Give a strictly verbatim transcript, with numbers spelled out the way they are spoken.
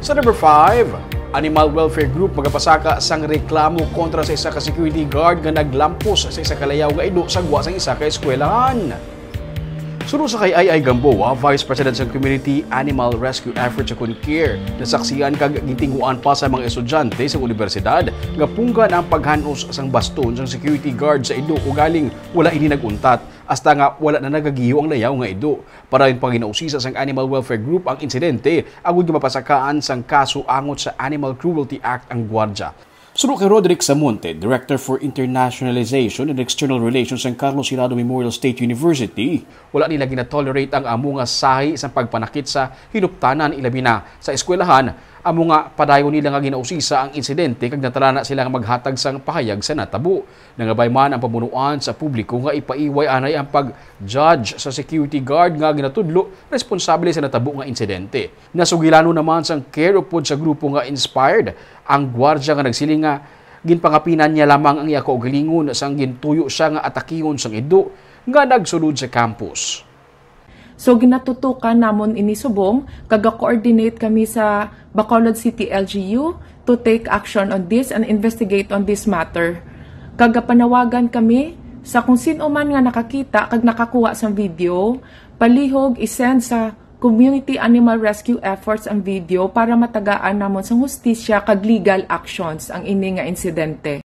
Sa number five, Animal Welfare Group magapasaka sang reklamo kontra sa isa ka security guard nga naglampos sa isa ka layaw nga ido sa gwa sang isa ka eskwelahan. Suno sa kay I I Gamboa, Vice President sa Community Animal Rescue Efforts sa CONCARE, nasaksihan kag gitinguan pa sa mga estudyante sa unibersidad nga punggan ang paghanos sang baston sang security guard sa ido, ugaling wala ini nag-untat, hasta nga wala na nagagiyo ang layaw nga ido. Para sa paginausisa sang Animal Welfare Group ang insidente, agud nga mapasakaan sang kaso angot sa Animal Cruelty Act ang gwardya. Suno kay Roderick Samonte, Director for Internationalization and External Relations sang Carlos Hirado Memorial State University, wala nila ginatolerate ang amo nga sahi sang pagpanakit sa hinuptanan, ilabi na sa eskwelahan. Amo nga padayon nila nga ginausisa ang insidente kag natalana sila nga maghatag sang pahayag sa natabo. Nangabay man ang pamunuan sa publiko nga ipaiway anay ang pag-judge sa security guard nga ginatudlo responsable sa natabo nga insidente. Nasugilanon naman sang CARE upod sa grupo nga Inspired ang gwardya nga nagsiling nga ginpangapinan niya lamang ang iya kaugalingon sang gintuyo siya nga atakihon sang ido nga nagsulod sa campus. So ginatutukan namon ini subong kag ga-coordinate kami sa Bacolod City L G U to take action on this and investigate on this matter. Kag gapanawagan kami sa kung sin-o man nga nakakita kag nakakuha sang video, palihog i-send sa Community Animal Rescue Efforts ang video para matagaan namon sang hustisya kag legal actions ang ini nga insidente.